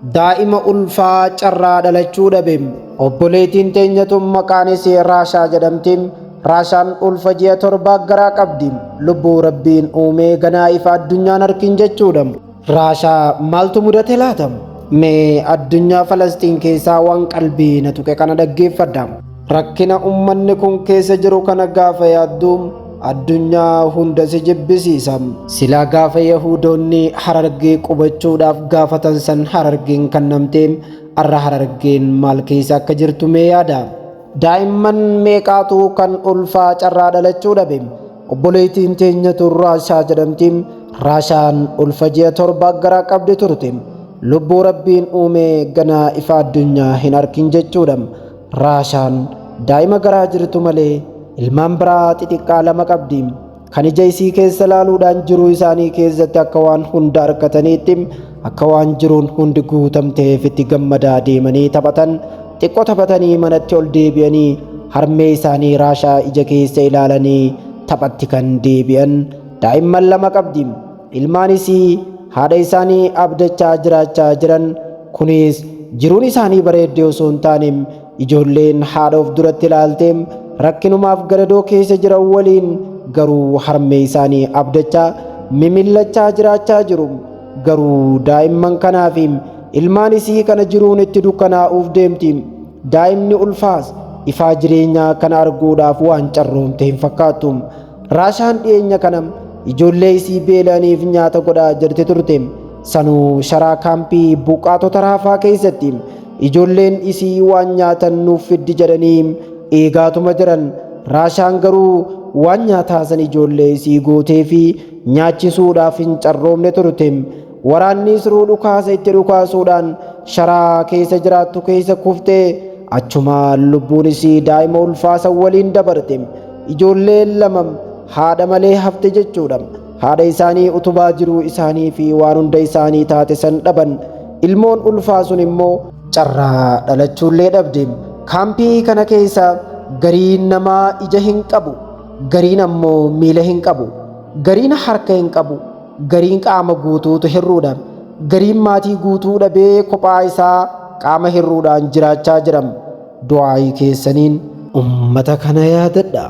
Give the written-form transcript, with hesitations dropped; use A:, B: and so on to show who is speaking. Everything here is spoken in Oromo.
A: Daa'ima ulfaa carraa dhalachuu dhabe. Obboleettiin teenya tun maqaan isii Raashaa jedhamti. Raashaan ulfa ji'a torbaa garaa qabdi. Lubbuu Rabbiin uumee ganaa ifa addunyaan harkin jechuudha. Raashaa maaltu mudate laata? Mee addunyaa Falasxiin keessaa waan qalbii na tuqe kana dhaggeeffadha. Rakkina ummanni kun keessa jiru kana gaafa yaaddu addunyaa hunda si jibbisiisa. Silaa gaafa Yahudoonni Harargee qubachuudhaaf gaafatan san Harargeen kannamte, arra Harargeen maal keessa akka jirtu mee yaada. Daa'imman meeqaatu kan ulfaa carraa dhalachuu dhabe? Obboleettiin teenya tun Raashaa jedhamti. Raashaan ulfa ji'a 7 garaa qabdi turte. Lubbuu Rabbiin uume ganaa ifa addunyaa hin arkin jechuudha. Raashaan daa'ima garaa jirtu malee ilmaan biraa xixiqqaa 2 qabdi. Kan ija isii keessa laaluudhaan jiruu isaanii keessatti akka waan hunda argataniitti, akka waan jiruun hundi guutamteef itti gammadaa deemanii taphatan, xiqqoo taphatanii manatti ol deebi'anii harmee isaanii Raashaa ija keessa ilaalanii taphatti kan deebi'an daa'imman 2 qabdi. Ilmaan isii haadha isaanii abdachaa jiraachaa jiran kunis jiruun isaanii bareeddee osoo hin taane ijoolleen haadha of duratti ilaaltee rakkinumaaf gadadoo keessa jiran waliin garuu harmee isaanii abdachaa mimillachaa jiraachaa jiru. Garuu daa'imman kanaaf ilmaan isii kana jiruun itti dukkanaa'uuf deemti. Daa'imni ulfaas ifaa jireenyaa kana arguudhaaf waan carroomte hin fakkaattu. Raashaan dhiyeenya kana ijoollee isii beela'aniif nyaata godhaa jirti turte. Sanuu sharaa kaampii buqqaatota Raafaa keessatti ijoolleen isii waan nyaatan nuuf fiddi jedhanii eegaatuma jiran. Raashaan garuu waan nyaataa san ijoollee isii gootee fi nyaachisuudhaaf hin carroomne turte. Waraanni Isruu dhukaasa itti dhukaasuudhaan sharaa keessa jiraattu keessa kuftee achumaan lubbuun isii daa'ima ulfaasan waliin dabarte. Ijoolleen 2 haadha malee hafte jechuudha. Haadha isaanii utubaa jiruu isaanii fi waan hunda isaanii taate san dhaban. Ilmoon ulfaa sun immoo carraa dhalachuullee dhabde. Kaampii kana keessa gariin namaa ija hin qabu, gariin ammoo miila hin qabu, gariin harka hin qabu, gariin qaama guutuutu hir'uudha. Gariin maatii guutuu dhabee kophaa isaa qaama hir'uudhaan jiraachaa jira. Du'aayii keessaniin ummata kana yaadadha.